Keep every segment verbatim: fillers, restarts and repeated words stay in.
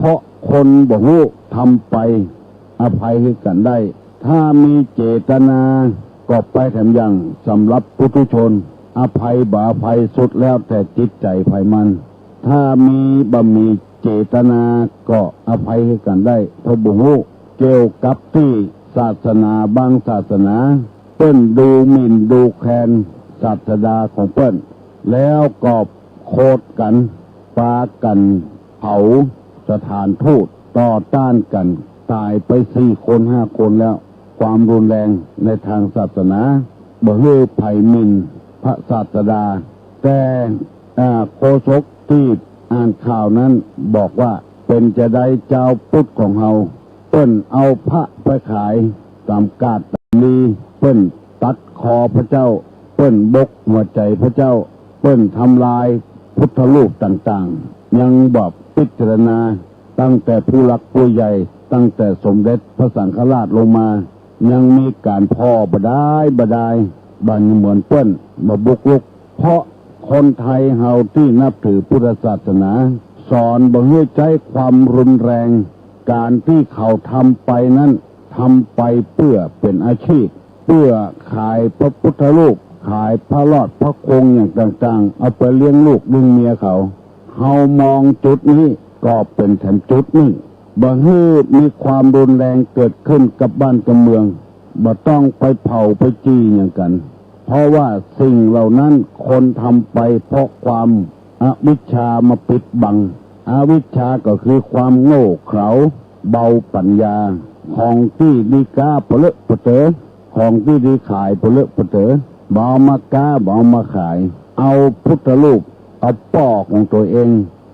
เพราะคนบ่ฮู้ ทำไป อภัยหื้อกั๋นได้ ถ้ามีเจตนาก็ไปแถมอย่าง สำหรับปุถุชน อภัยบ่อภัยสุดแล้วแต่จิตใจ๋ใผมัน ถ้ามี บ่มีเจตนาก็อภัยหื้อกั๋นได้ เพราะบ่ฮู้ เกี่ยวกับตี้ศาสนาบางศาสนา เปิ้นดูหมิ่นดูแคลนศาสดาของเปิ้น แล้วก็โขดกั๋น ปากั๋นเผาสถานทูต ต่อต้านกั๋น ต๋ายไปสี่คนห้าคนแล้ว ความรุนแรงในทางศาสนา บ่หื้อใผหมิ่นพระศาสดา แต่ อ่า โฆษกตี้อ่านข่าวนั้นบอกว่า เป๋นจาใดจาวพุทธของเฮา เปิ้นเอาพระไปขายต๋ามกาดต๋ามลี เปิ้นตัดคอพระเจ้า เปิ้นบกหัวใจ๋พระเจ้า เปิ้นทำลายพุทธรูปต่างๆ ยังบ่พิจารณา ตั้งแต่ผู้หลักผู้ใหญ่ ตั้งแต่สมเด็จพระสังฆราชลงมา ยังมีก๋านผ่อบ่ดายบ่ดาย บ่เหมือนเปิ้น บ่บุกรุก เพราะคนไทยเฮาตี้นับถือพุทธศาสนา สอนบ่หื้อใจ๊ความรุนแรง ก๋านตี้เขาทำไปนั้น ทำไปเปื้อเป๋นอาชีพ เปื้อขายพระพุทธรูป ขายพระรอดพระคงอย่างต่างๆ เอาไปเลี้ยงลูกเลี้ยงเมียเขา เฮามองจุดนี้ก็เป๋นแถมจุดนึ่ง บ่หื้อมีความรุนแรงเกิดขึ้นกับบ้านกับเมือง บ่ต้องไปเผาไปจี่อย่างกั๋น เพราะว่าสิ่งเหล่านั้นคนทำไปเพราะความอวิชชามาปิดบัง อวิชชาก็คือความโง่เขลา เบาปั๋ญญา ของตี้ดีก้าปะเลอะปะเต๋อ ของตี้ดีขายปะเลอะปะเต๋อ บ่เอามาก๊า บ่เอามาขาย เอาพุทธรูป เอาป้อของตั๋วเอง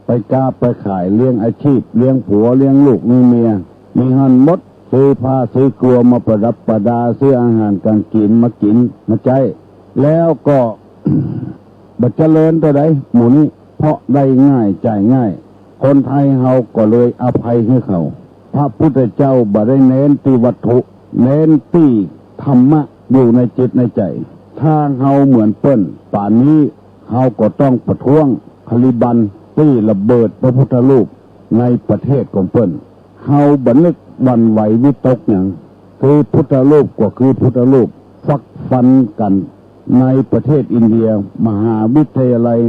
ไปก๊าไปขาย เลี้ยงอาชีพ เลี้ยงผัว เลี้ยงลูก เลี้ยงเมีย มีหั้นหมด ซื้อผ้าซื้อกั๋วมาประดับประดา ซื้ออาหารก๋างกิ๋นมากิ๋นมาใจ๊ แล้วก็ บ่เจริญเต้าใดหมู่นี้ เพราะได้ง่ายจ่ายง่าย คนไทยเฮาก็เลยอภัยหื้อเขา พระพุทธเจ้าบ่ได้เน้นตี้วัตถุ เน้นตี้ธรรมะอยู่ในจิตในใจ๋ ถ้าเฮาเหมือนเปิ้น ป่านนี้เฮาก็ต้องประท้วงคาลิบันตี้ระเบิดพระพุทธรูปในประเทศของเปิ้น เฮาบ่นึกหวั่นไหววิตกหยัง คือพุทธรูปก็คือพุทธรูป ฟักฟันกั๋นในประเทศอินเดีย มหาวิทยาลัย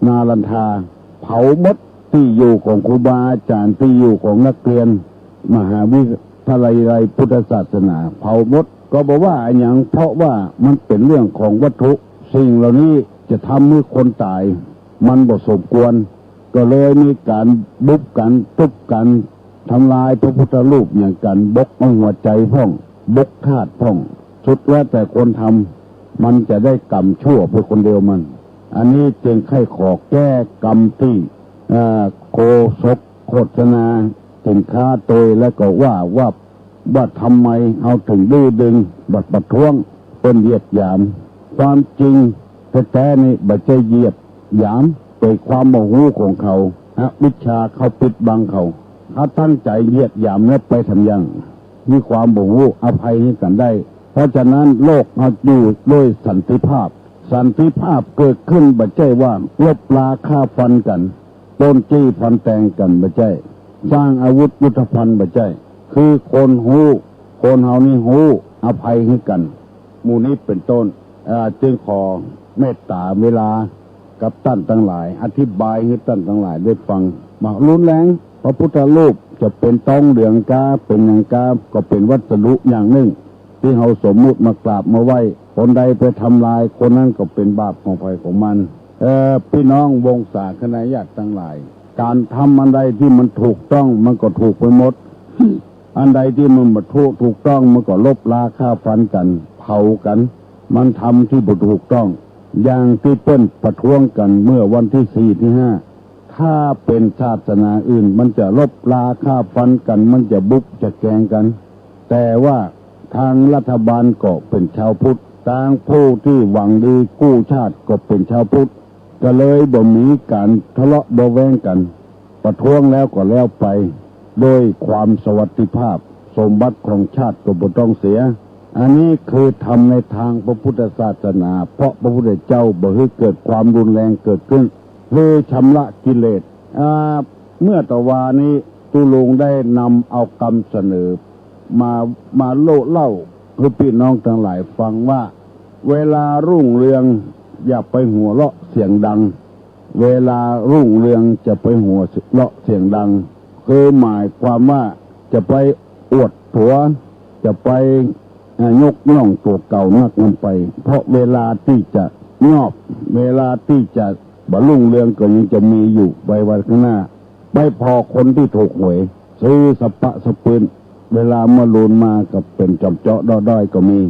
นาลันทา เผาหมด ตี้อยู่ของครูบาอาจ๋ารย์ ตี้อยู่ของนักเรียน มหาวิทยาลัยพุทธศาสนา เผาหมด ก็บ่ว่าอะหยัง เพราะว่ามันเป๋นเรื่องของวัตถุ สิ่งเหล่านี้จะทำหื้อคนต๋าย มันบ่สมควร ก็เลยมีก๋านบุบกั๋น ตุ๊บกั๋น ทำลายพระพุทธรูปอย่างกั๋น บกเอาหัวใจ๋พ่อง บกธาตุพ่อง สุดแล้วแต่คนทำ มันจะได้กรรมชั่วไปคนเดียวมัน อันนี้จึงใค่ขอแก้กรรมตี้ อ่า โฆษกโฆษณาสินค้าโตย แล้วก็ว่า ว่า ว่าทำไมเฮาถึงดื้อดึง บ่ประท้วง เปิ้นเหยียดหยาม ความจริงแต๊ๆ นี่บ่ใจ้เหยียดหยาม เป๋นความบ่ฮู้ของเขา อวิชชาเข้าปิดบังเขา ถ้าตั้งใจ๋เหยียดหยามแล้วไปแถมอย่าง มีความบ่ฮู้ อภัยหื้อกั๋นได้ เพราะฉะนั้นโลกเฮาอยู่ด้วยสันติภาพ สันติภาพเกิดขึ้นบ่ใจ้ว่ารบราฆ่าฟันกั๋น ปล้นจี้ฟันแตงกั๋น บ่ใจ้ สร้างอาวุธยุทโธภัณฑ์ บ่ใจ้ คือคนฮู้ คนเฮานี่ฮู้ อภัยหื้อกั๋น หมู่นี้เป๋นต้น อ่า จึงขอเมตต๋าเวลากับต้านตังหลาย อธิบายหื้อต้านตังหลายได้ฟัง บ่ารุนแรง พระพุทธรูปจะเป๋นตองเหลืองก๊า เป๋นหยังก๊า ก็เป๋นวัสดุอย่างนึ่ง ตี้เฮาสมมุติมากราบมาไหว้ คนใดไปทำลาย คนนั้นก็เป๋นบาปของใผของมัน เอ่อ ปี้น้องวงศาคณาญาติตังหลาย ก๋านทำอันใดตี้มันถูกต้อง มันก็ถูกไปหมด อันใดตี้มันบ่ถูก ถูกต้อง มันก็ลบราฆ่าฟันกั๋น เผากั๋น มันทำตี้บ่ถูกต้อง อย่างตี้เปิ้นประท้วงกั๋นเมื่อวันตี้สี่ตี้ห้า ถ้าเป๋นศาสนาอื่น มันจะลบราฆ่าฟันกั๋น มันจะบุกจะแก๋งกั๋น แต่ว่าตางรัฐบาลก็เป๋นชาวพุทธ ตางผู้ตี้หวังดีกู้ชาติก็เป๋นชาวพุทธ ก็เลยบ่มีก๋านทะเลาะเบาะแว้งกั๋น ประท้วงแล้วก็แล้วไป ด้วยความสวัสดิภาพ สมบัติของชาติก็บ่ต้องเสีย อันนี้คือธรรมในตางพระพุทธศาสนา เพราะพระพุทธเจ้าบ่หื้อเกิดความรุนแรงเกิดขึ้น หื้อชำระกิเลส อ่า เมื่อตะวานี้ ตุ๊ลุงได้นำเอากำเสนอมา มาโล่เล่าหื้อปี้น้องตังหลายฟังว่า เวลารุ่งเรืองอย่าไปหัวเราะเสียงดัง เวลารุ่งเรืองจะไปหัวเราะเสียงดัง คือหมายความว่าจะไปอวดตั๋ว จะไป อ่า ยกย่องตั๋วเก่านักนั้นไป เพราะเวลาตี้จะยอบ เวลาตี้จะบ่รุ่งเรืองก็ยังจะมีอยู่ไปวันข้างหน้า ไปผ่อคนตี้ถูกหวย ซื้อสะปะสะปืน เวลาเมื่อลูนมาก็เป๋นจ่อมเจาะด้อด้อยก็มี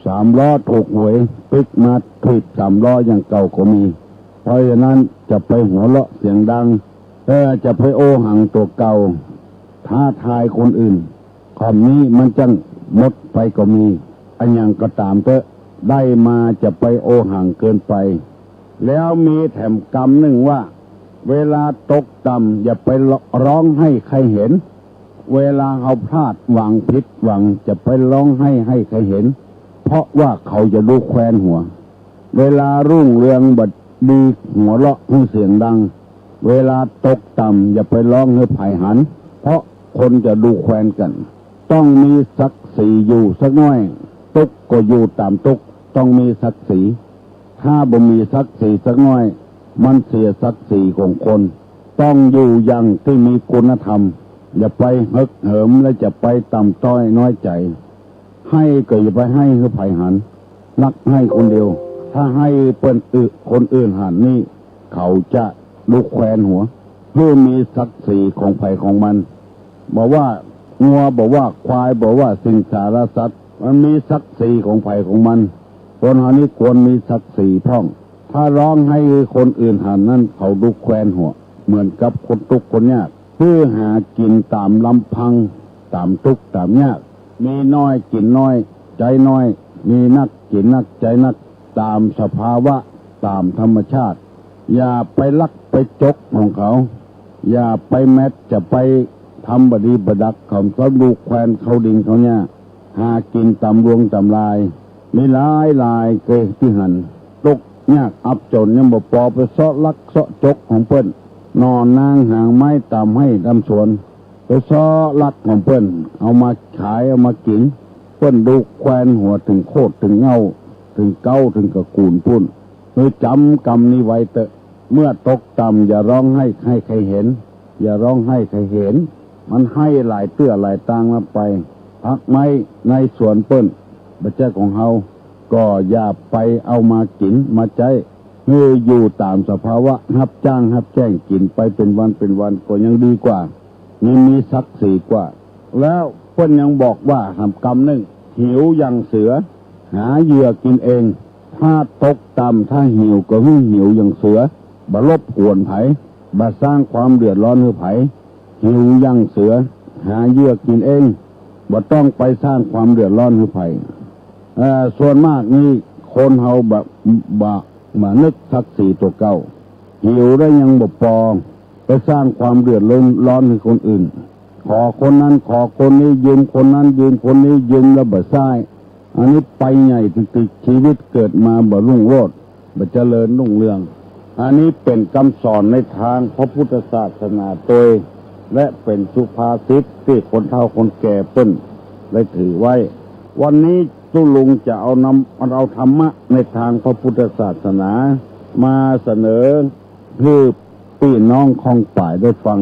สามล้อถูกหวยปิ๊กมาถีบสามล้ออย่างเก่าก็มี เพราะฉะนั้นจะไปหัวเราะเสียงดัง เออ จะไปโอหังตั๋วเก่า ท้าทายคนอื่น คำนี้มันจั้งหมดไปก็มี อะหยังก็ต๋ามเต๊อะ ได้มาจะไปโอหังเกินไป แล้วมีแถมกำนึ่งว่า เวลาตกต่ำอย่าไปร้องไห้ใครเห็น เวลาเฮาพลาดหวังผิดหวังจะไปร้องไห้ให้ใครเห็น เพราะว่าเขาจะดูแควนหัว เวลารุ่งเรืองบ่ดีหัวเราะหื้อเสียงดัง เวลาตกต่ำอย่าไปร้องหื้อใผหัน เพราะคนจะดูแควนกั๋น ต้องมีศักดิ์ศรีอยู่สักหน้อย ตุ๊กข์ก็อยู่ต๋ามตุ๊กข์ ต้องมีศักดิ์ศรี ถ้าบ่มีศักดิ์ศรีสักหน้อย มันเสียศักดิ์ศรีของคน ต้องอยู่อย่างตี้มีคุณธรรม อย่าไปเหิกเหิมและจะไปต่ำต้อยน้อยใจ๋ ให้ก็อย่าไปให้หื้อใผหัน ฮักให้คนเดียว ถ้าให้เปิ้นอื่น คนอื่นหันนี่ เขาจะดูแควนหัว หื้อมีศักดิ์ศรีของใผของมัน บ่ว่างัว บ่ว่าควาย บ่ว่าสิงสารสัตว์ มันมีศักดิ์ศรีของใผของมัน คนเฮานี่ควรมีศักดิ์ศรีพ่อง ถ้าร้องให้คนอื่นหันนั้น เขาดูแควนหัว เหมือนกับคนตุ๊กข์คนยาก หื้อหากิ๋นต๋ามลำพัง ต๋ามตุ๊กข์ต๋ามยาก มีน้อยกิ๋นน้อย ใจ๊น้อย มีนักกิ๋นนัก ใจ๊นัก ต๋ามสภาวะ ต๋ามธรรมชาติ อย่าไปลักไปจกของเขา อย่าไปแม็ดจะไปทำบ่ดีบ่ดัก เขาต้องดูแควนเขาดินเขาหญ้า หากิ๋นต๋ามลวงต๋ามลาย มีหลายรายเกยตี้หัน ตุ๊กข์ยากอับจ๋นยังบ่ปอ ไปเซาะลักเซาะจกของเปิ้น หน่อนางหางไม้ต๋ามไฮ่ต๋ามสวน ไปเซาะลักของเปิ้น เอามาขายเอามากิ๋น เปิ้นดูแควนหัวเถิงโคตรเถิงเหง้า เถิงเก๊าเถิงตระกู๋นปู้น หื้อจ๋ำกำนี้ไว้เต๊อะ เมื่อตกต่ำอย่าร้องไห้ให้ใครเห็น อย่าร้องไห้ใครเห็น มันไห้หลายเตื้อหลายตางนักไป ผักไม้ในสวนเปิ้น บ่ใจ้ของเฮา ก็อย่าไปเอามากิ๋นมาใจ๊ หื้ออยู่ต๋ามสภาวะ ฮับจ้างฮับแจ้งกิ๋นไปเป๋นวันเป๋นวันก็ยังดีกว่า มี มีศักดิ์ศรีกว่า แล้วเปิ้นยังบอกว่าแถมกำนึ่ง หิวอย่างเสือ หาเหยื่อกิ๋นเอง ถ้าตกต่ำถ้าหิวก็หื้อหิวอย่างเสือ บ่รบกวนใผ บ่สร้างความเดือดร้อนหื้อใผ หิวอย่างเสือ หาเหยื่อกิ๋นเอง บ่ต้องไปสร้างความเดือดร้อนหื้อใผ เอ่อ ส่วนมากนี่คนเฮาบ่ บ่ บ่นึกศักดิ์ศรีตั๋วเก่า หิวแล้วยังบ่ปอ ไปสร้างความเดือดร้อนหื้อคนอื่น ขอคนนั้นขอคนนี้ยืม คนนั้นยืมคนนี้ยืมแล้วบ่ใซ้ อันนี้ไปใหญ่ติกๆ ชีวิตเกิดมาบ่รุ่งโรจน์ บ่เจริญรุ่งเรือง อันนี้เป๋นกำสอนในตางพระพุทธศาสนาตวย และเป๋นสุภาษิตตี้คนเฒ่าคนแก่เปิ้นได้ถือไว้ วันนี้ตุ๊ลุงจะเอานำ เอาธรรมะในตางพระพุทธศาสนามาเสนอ หื้อปี้น้องข้องป๋ายได้ฟัง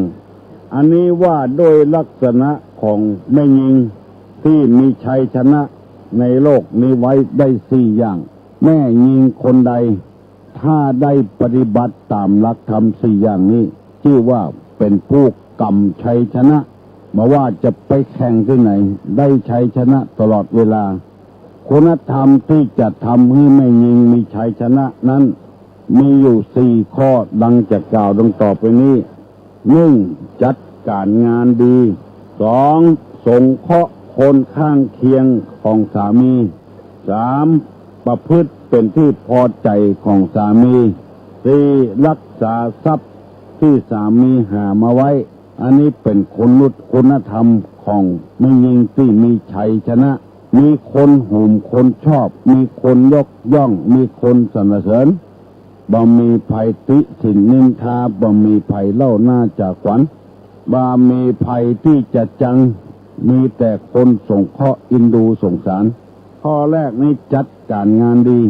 อันนี้ว่าด้วยลักษณะของแม่ญิงตี้มีชัยชนะในโลกนี้ไว้ได้สี่อย่าง แม่ญิงคนใดถ้าได้ปฏิบัติต๋ามหลักธรรมสี่อย่างนี้ จื้อว่าเป๋นผู้ก๋ำชัยชนะ บ่ว่าจะไปแข่งตี้ไหน ได้ชัยชนะตลอดเวลา คุณธรรมตี้จะทำหื้อแม่ญิงมีชัยชนะนั้น มีอยู่สี่ข้อดังจะกล่าวดังต่อไปนี้ นึ่ง จัดก๋านงานดี สอง สงเคราะห์คนข้างเคียงของสามี สาม ประพฤติเป๋นตี้พอใจ๋ของสามี สี่ รักษาทรัพย์ตี้สามีหามาไว้ อันนี้เป๋นคุณนุ คุณธรรมของแม่ญิงตี้มีชัยชนะ มีคนหืมคนชอบ มีคนยกย่อง มีคนสรรเสริญ บ่มีใผติฉินนินทา บ่มีใผเล่าหน้าจ๋าขวัญ บ่มีใผตี้จะจัง มีแต่คนสงเคราะห์เอ็นดูสงสาร ข้อแรกนี้จัดก๋านงานดี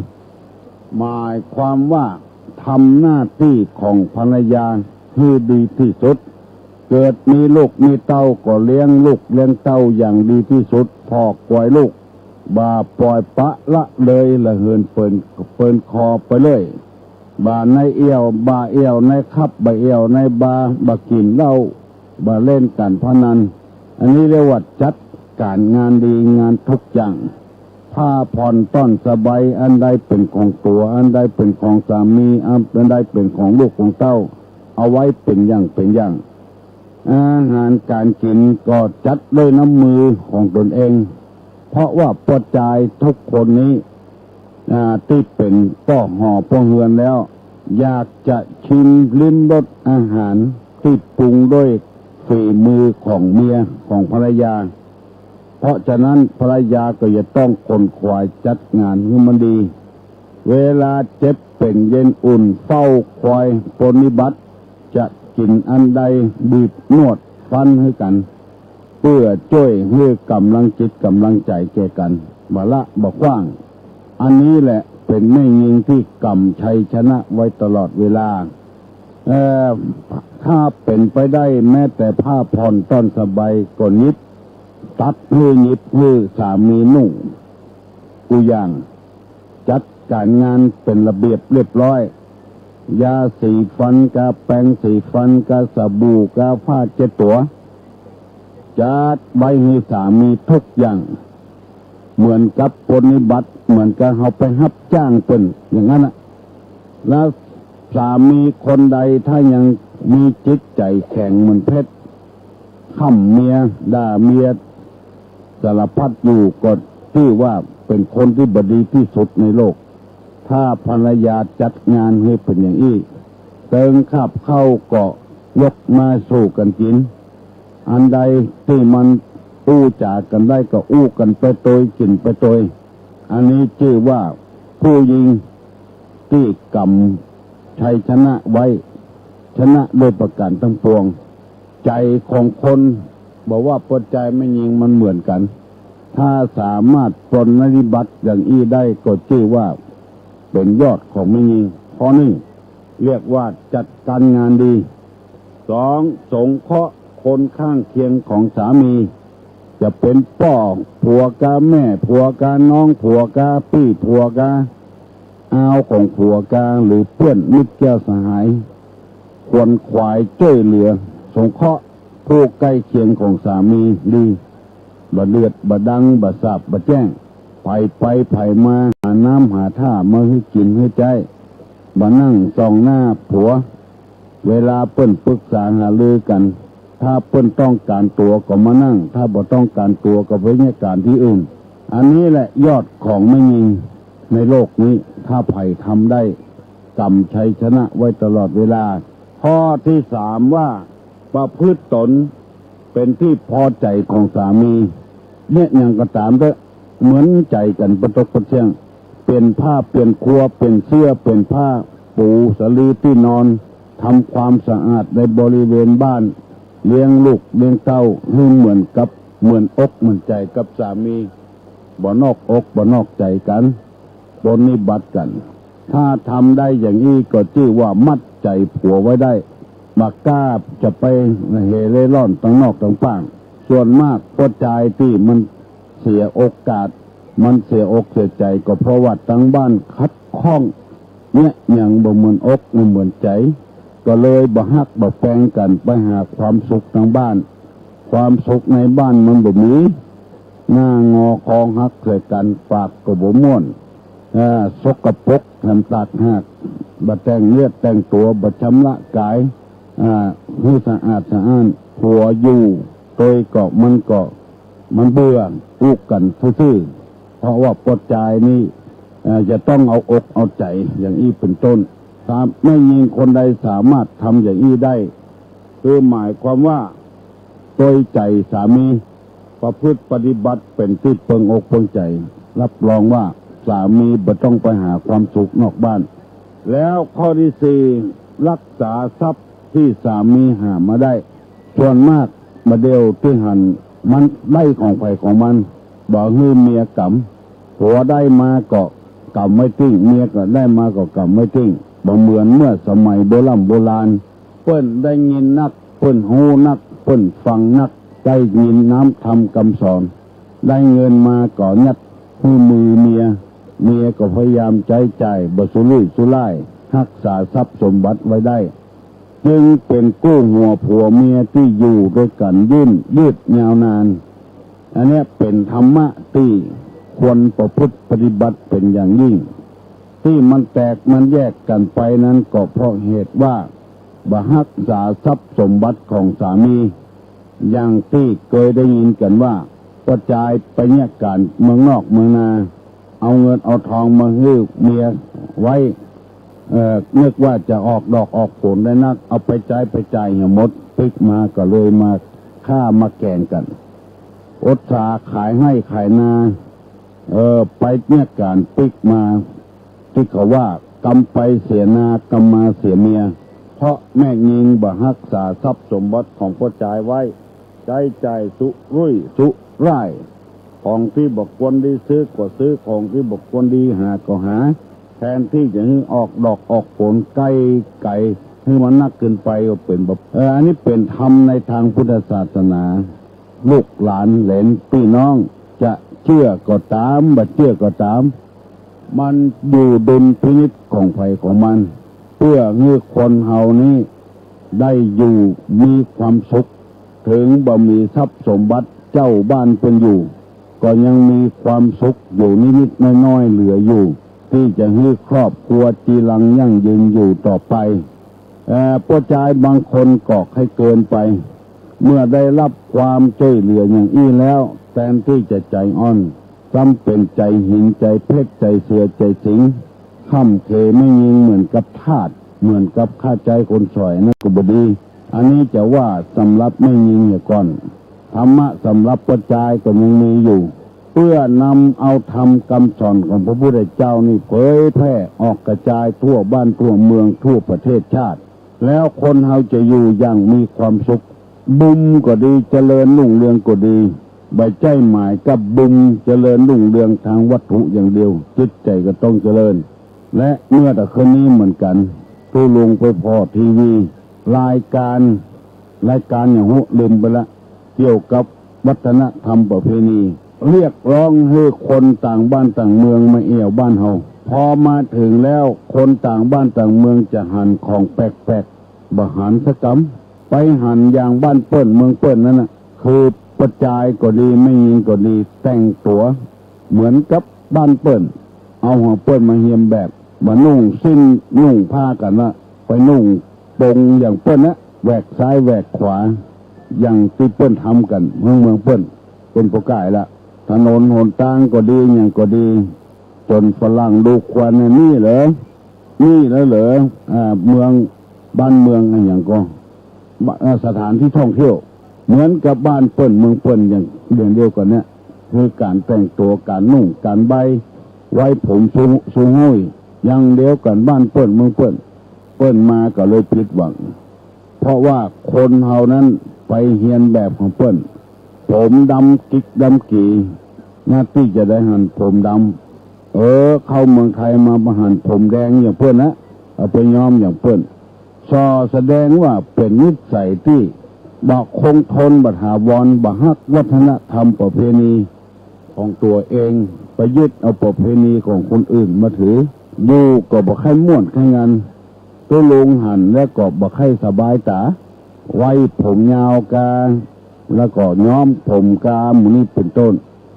หมายความว่าทำหน้าตี้ของภรรยาหื้อดีตี้สุด เกิดมีลูกมีเต้าก็เลี้ยงลูกเลี้ยงเต้าอย่างดีตี้สุด ผ่อกวยลูก บ่าป่อยปละละเลยละเหินเปิน เปินคอไปเลย บ่าในเอี่ยวบ่าเอี่ยวในคับ บ่าเอี่ยวในบ่า บ่ากิ๋นเหล้า บ่าเล่นก๋านพนัน อันนี้เรียกว่าจัดก๋านงานดี งานทุกอย่าง ผ้าผ่อนต้อนสบาย อันใดเป๋นของตั๋ว อันใดเป๋นของสามี อันใดเป๋นของลูกของเต้า เอาไว้เป๋นอย่างเป๋นอย่าง อาหารก๋านกิ๋นก็จัดด้วยน้ำมือของตนเอง เพราะว่าป้อจายทุกคนนี้ อ่า ตี้เป๋นป้อหอป้อเฮือนแล้ว อยากจะชิมลิ้มรสอาหารตี้ปรุงด้วยฝีมือของเมียของภรรยา เพราะฉะนั้นภรรยาก็จะต้องขนขวายจัดงานหื้อมันดี เวลาเจ็บเป๋นเย็นอุ่นเฝ้าคอยปรนนิบัติ จะกิ๋นอันใดบีบนวดฟันหื้อกั๋น เปื้อจ้วยหื้อก๋ำลังจิตก๋ำลังใจ๋แก่กั๋น บ่ละบ่ขว้าง อันนี้แหละเป๋นแม่ญิงตี้ก๋ำชัยชนะไว้ตลอดเวลา เอ่อ ถ้าเป๋นไปได้แม้แต่ผ้าผ่อนต้อนสบายก็หยิบ ตัดหื้อหยิบหื้อสามีนุ่ง กู้อย่าง จัดก๋านงานเป๋นระเบียบเรียบร้อย ยาสีฟันกาแปรงสีฟันกาสบู่กาผ้าเช็ดตั๋ว จัดไว้หื้อสามีทุกอย่าง เหมือนกับปรนนิบัติ เหมือนกับเฮาไปฮับจ้างเปิ้นอย่างนั้นน่ะ แล้วสามีคนใดถ้ายังมีจิตใจ๋แข็งเหมือนเพชร ค่ำเมีย ด่าเมีย สารพัดอยู่ ก็จื้อว่าเป๋นคนตี้บ่ดีตี้สุดในโลก ถ้าภรรยาจัดงานหื้อเป๋นอย่างอี้ เติงคาบข้าวก็ยกมาสู่กั๋นกิ๋น อันใดตี้มันอู้จ๋ากั๋นได้ก็อู้กั๋นไปตวย กิ๋นไปตวย อันนี้จื้อว่าผู้ญิงตี้ก๋ำชัยชนะไว้ ชนะด้วยประก๋านตังปวง ใจ๋ของคน บ่ว่าป้อจายแม่ญิงมันเหมือนกั๋น ถ้าสามารถปรนนิบัติอย่างอี้ได้ก็จื้อว่าเป๋นยอดของแม่ญิง ข้อนึ่ง เรียกว่าจัดก๋านงานดี สอง สงเคราะห์คนข้างเคียงของสามี จะเป๋นป้อผัวกาแม่ผัวกาน้องผัวกาปี้ผัวกาอาวของผัวกา หรือเปื้อนมิตรแก้วสหาย ขวนขวายจ้วยเหลือ สงเคราะห์ผู้ใก้เคียงของสามีดี บ่เดือดบ่ดัง บ่สาบบ่แจ้ง ใผไปใผมา หาน้ำหาท่ามาหื้อกิ๋นหื้อใจ๊ บ่นั่งส่องหน้าผัว เวลาเปิ้นปรึกษาหารือกั๋น ถ้าเปิ้นต้องก๋านตั๋วก็มานั่ง ถ้าบ่ต้องก๋านตั๋วก็ไปเยียะก๋านตี้อื่น อันนี้แหละยอดของแม่ญิงในโลกนี้ ถ้าใผทำได้ ก๋ำชัยชนะไว้ตลอดเวลา ข้อตี้สามว่า ประพฤติต๋นเป๋นตี้พอใจ๋ของสามี เยียะหยังก็ต๋ามเต๊อะ เหมือนใจ๋กั๋นปะตกปะเตี้ยง เปลี่ยนผ้าเปลี่ยนครัว เปลี่ยนเสื้อเปลี่ยนผ้า ปูสะลือตี้นอน ทำความสะอาดในบริเวณบ้าน เลี้ยงลูกเลี้ยงเต้าหื้อเหมือนกับ เหมือนอกเหมือนใจ๋กับสามี บ่นอกอกบ่นอกใจ๋กั๋น ปรนนิบัติกั๋น ถ้าทำได้อย่างอี้ก็จื้อว่ามัดใจ๋ผัวไว้ได้ บ่กล้าจะไปเหเล่ร่อนตังนอกตังป้าง ส่วนมากป้อจายตี้มันเสียโอกาส มันเสียอกเสียใจ๋ก็เพราะว่าตังบ้านขัดข้อง เยียะหยังบ่เหมือนอกบ่เหมือนใจ๋ ก็เลยบ่ฮักบ่แปงกั๋น ไปหาความสุขตังบ้าน ความสุขในบ้านมันบ่มี หน้างอคอหักใส่กั๋น ปากก็บ่ม่วน อ่า สกปรก แถมตากหาก บ่แต่งเนื้อแต่งตั๋ว บ่ชำระก๋าย อ่า หื้อสะอาดสะอ้าน ผัวอยู่ตวยก็มันก็ มันเบื่อ อู้กั๋นซื่อๆ เพราะว่าป้อจายนี่ เอ่อ จะต้องเอาอกเอาใจ๋ อย่างอี้เป๋นต้น ถ้าแม่ญิงคนใดสามารถทำอย่างอี้ได้ คือหมายความว่า ตวยใจ๋สามี ประพฤติปฏิบัติเป๋นตี้เปิงอกเปิงใจ๋ รับรองว่าสามีบ่ต้องไปหาความสุขนอกบ้าน แล้วข้อตี้สี่ รักษาทรัพย์ตี้สามีหามาได้ ส่วนมากบ่าเดี่ยวตี้หั้นมันได้ของใผของมัน บ่หื้อเมียก๋ำ ผัวได้มาก็ก๋ำไว้ตี้ เมียก็ได้มาก็ก๋ำไว้ตี้ บ่เหมือนเมื่อสมัยโบร่ำโบราณ เปิ้นได้ยินนัก เปิ้นฮู้นัก เปิ้นฟังนัก ได้ยินน้ำธรรมกำสอน ได้เงินมาก็ยัดหื้อมือเมีย เมียก็พยายามใจ๊จ่าย บ่สุรุ่ยสุร่าย ฮักษาทรัพย์สมบัติไว้ได้ จึงเป๋นกู้หัวผัวเมียตี้อยู่ตวยกั๋นยืนยืดยาวนาน อันเนี้ยเป๋นธรรมะตี้ควรประพฤติปฏิบัติเป๋นอย่างยิ่ง ตี้มันแตกมันแยกกั๋นไปนั้นก็เพราะเหตุว่าบ่ฮักษาทรัพย์สมบัติของสามี อย่างตี้เกยได้ยินกั๋นว่า ป้อจายไปเยียะก๋านเมืองนอกเมืองนา เอาเงินเอาทองมาหื้อเมียไว้ เอ่อ นึกว่าจะออกดอกออกผลได้นัก เอาไปใจ๊ไปจ่ายเหียหมด ปิ๊กมาก็เลยมาฆ่ามาแกล้งกั๋น อดสาขายไฮ่ขายนา เอ่อ ไปเยียะก๋านปิ๊กมา ตี้เขาว่ากำไปเสียนากำมาเสียเมีย เพราะแม่ญิงบ่ฮักษาทรัพย์สมบัติของป้อจายไว้ ใจ๊จ่ายสุรุ่ยสุร่าย ของตี้บ่ควรดีซื้อก็ซื้อ ของตี้บ่ควรดีหาก็หา แทนตี้จะหื้อออกดอกออกผลไก๋ไก๋ หื้อมันนักเกินไปก็เป๋นแบบ เออ อันนี้เป๋นธรรมในตางพุทธศาสนา ลูกหลานเหลนปี้น้อง จะเจื้อก็ต๋าม บ่เจื้อก็ต๋าม มันอยู่ดุลพินิจของใผของมัน เปื้อหื้อคนเฮานี้ได้อยู่มีความสุข เถิงบ่มีทรัพย์สมบัติเจ้าบ้านเปิ้นอยู่ ก็ยังมีความสุขอยู่นิดๆ น้อยๆ เหลืออยู่ ตี้จะหื้อครอบครัวจีรังยั่งยืนอยู่ต่อไป เอ่อ ป้อจายบางคนก็ใค่เกินไป เมื่อได้ฮับความจ้วยเหลืออย่างอี้แล้ว แตนตี้จะใจ๋อ่อน ซ้ำเป๋นใจ๋หิน ใจ๋เพชร ใจ๋เสือ ใจ๋สิงห์ ค่ำเขแม่ญิงเหมือนกับทาส เหมือนกับข้าใจ๊คนสอย อันนั้นก็บ่ดี อันนี้จะว่าสำหรับแม่ญิงเหียก่อน ธรรมะสำหรับป้อจายก็ยังมีอยู่ เปื้อนำเอาธรรมกำสอนของพระพุทธเจ้านี้เผยแผ่ออกกระจายทั่วบ้านทั่วเมืองทั่วประเทศชาติ แล้วคนเฮาจะอยู่อย่างมีความสุข บุญก็ดี เจริญรุ่งเรืองก็ดี บ่ใจ้หมายกับบุญเจริญรุ่งเรืองตางวัตถุอย่างเดียว จิตใจ๋ก็ต้องเจริญ และเมื่อตะคืนนี้เหมือนกั๋น ตุ๊ลุงไปผ่อทีวี รายก๋าน รายก๋านหยังฮู้ ลืมไปละ เกี่ยวกับวัฒนธรรมประเพณี เรียกร้องหื้อคนต่างบ้านต่างเมืองมาแอ่วบ้านเฮา พอมาเถิงแล้ว คนต่างบ้านต่างเมืองจะหันของแปลกๆ บ่หันสักกำ ไปหันอย่างบ้านเปิ้นเมืองเปิ้นนั้นน่ะ คือป้อจายก็ดี แม่ญิงก็ดี แต่งตั๋วเหมือนกับบ้านเปิ้น เอาของเปิ้นมาเฮียนแบบ บ่นุ่งสิ้นนุ่งผ้ากั๋นละ ไปนุ่งโป่งอย่างเปิ้นนะ แหวกซ้ายแหวกขวา อย่างตี้เปิ้นทำกั๋นเมืองเมืองเปิ้น เปิ้นบ่ก้าละ ถนนหนตางก็ดี หยังก็ดี จ๋นฝรั่งดูควันน่ะ นี่เหรอ นี่แล้วเหรอ อ่า เมือง บ้านเมืองอะหยังก็ บ้า- เอ่อ สถานตี้ท่องเที่ยว เหมือนกับบ้านเปิ้นเมืองเปิ้นอย่าง อย่างเดียวกั๋นเนี่ย คือก๋านแต่งตั๋ว ก๋านนุ่ง ก๋านใบ้ ไว้ผมทรง ทรงห้อย อย่างเดียวกั๋นบ้านเปิ้นเมืองเปิ้น เปิ้นมาก็เลยผิดหวัง เพราะว่าคนเฮานั้นไปเฮียนแบบของเปิ้น ผมดำกิกดำกี๋ นาตี้จะได้หันผมดำ เออ เข้าเมืองไทยมาบ่หันผมแดงอย่างเปิ้นนะ เอาไปย้อมอย่างเปิ้น ส่อแสดงว่าเป๋นนิสัยตี้บ่คงทน บ่ถาวร บ่ฮักวัฒนธรรมประเพณีของตั๋วเอง ไปยึดเอาประเพณีของคนอื่นมาถือ อยู่ก็บ่ใค่ม่วนใค่งัน ตุ๊ลุงหันแล้วก็บ่ใค่สบายต๋า ไว้ผมยาวกา แล้วก็ย้อมผมกา หมู่นี้เป๋นต้น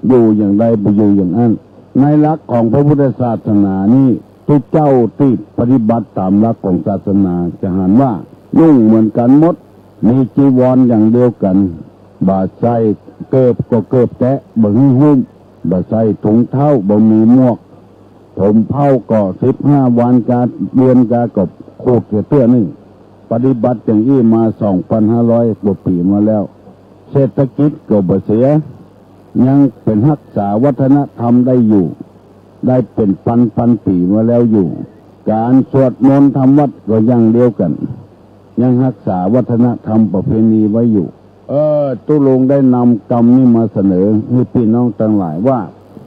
อยู่อย่างใดบ่อยู่อย่างอั้น ในหลักของพระพุทธศาสนานี้ ตุ๊เจ้าตี้ปฏิบัติต๋ามหลักของศาสนาจะหันว่า นุ่งเหมือนกั๋นหมด มีจีวรอย่างเดียวกั๋น บ่ใส่เกิบก็เกิบแตะ บ่หื้อหุ้ม บ่ใส่ถุงเท้า บ่มีหมวก ผมเผ้าก็สิบห้าวันกา เดือนกาก็ขูดเสียเตื้อนึ่ง ปฏิบัติอย่างอี้มาสองพันห้าร้อยกว่าปี๋มาแล้ว เศรษฐกิจก็บ่เสีย ยังเป๋นฮักษาวัฒนธรรมได้อยู่ ได้เป๋นปันปันปี๋มาแล้วอยู่ ก๋านสวดมนต์ทำวัตรก็อย่างเดียวกั๋น ยังฮักษาวัฒนธรรมประเพณีไว้อยู่ เออ ตุ๊ลุงได้นำกำนี้มาเสนอหื้อปี้น้องตังหลายว่า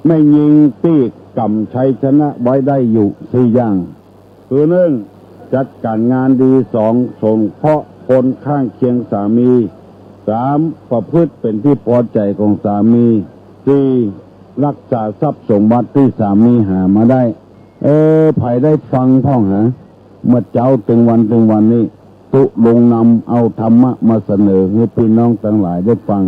แม่ญิงตี้ก๋ำชัยชนะไว้ได้อยู่สี่อย่าง คือ นึ่ง จัดก๋านงานดี สอง สงเคราะห์คนข้างเคียงสามี สาม ประพฤติเป๋นตี้ปอใจ๋ของสามี สี่ ฮักษาทรัพย์สมบัติตี้สามีหามาได้ เออ ใผได้ฟังพ่องหา เมื่อเจ๊าตึงวันตึงวันนี้ ตุ๊ลุงนำเอาธรรมะมาเสนอหื้อปี้น้องตังหลายได้ฟัง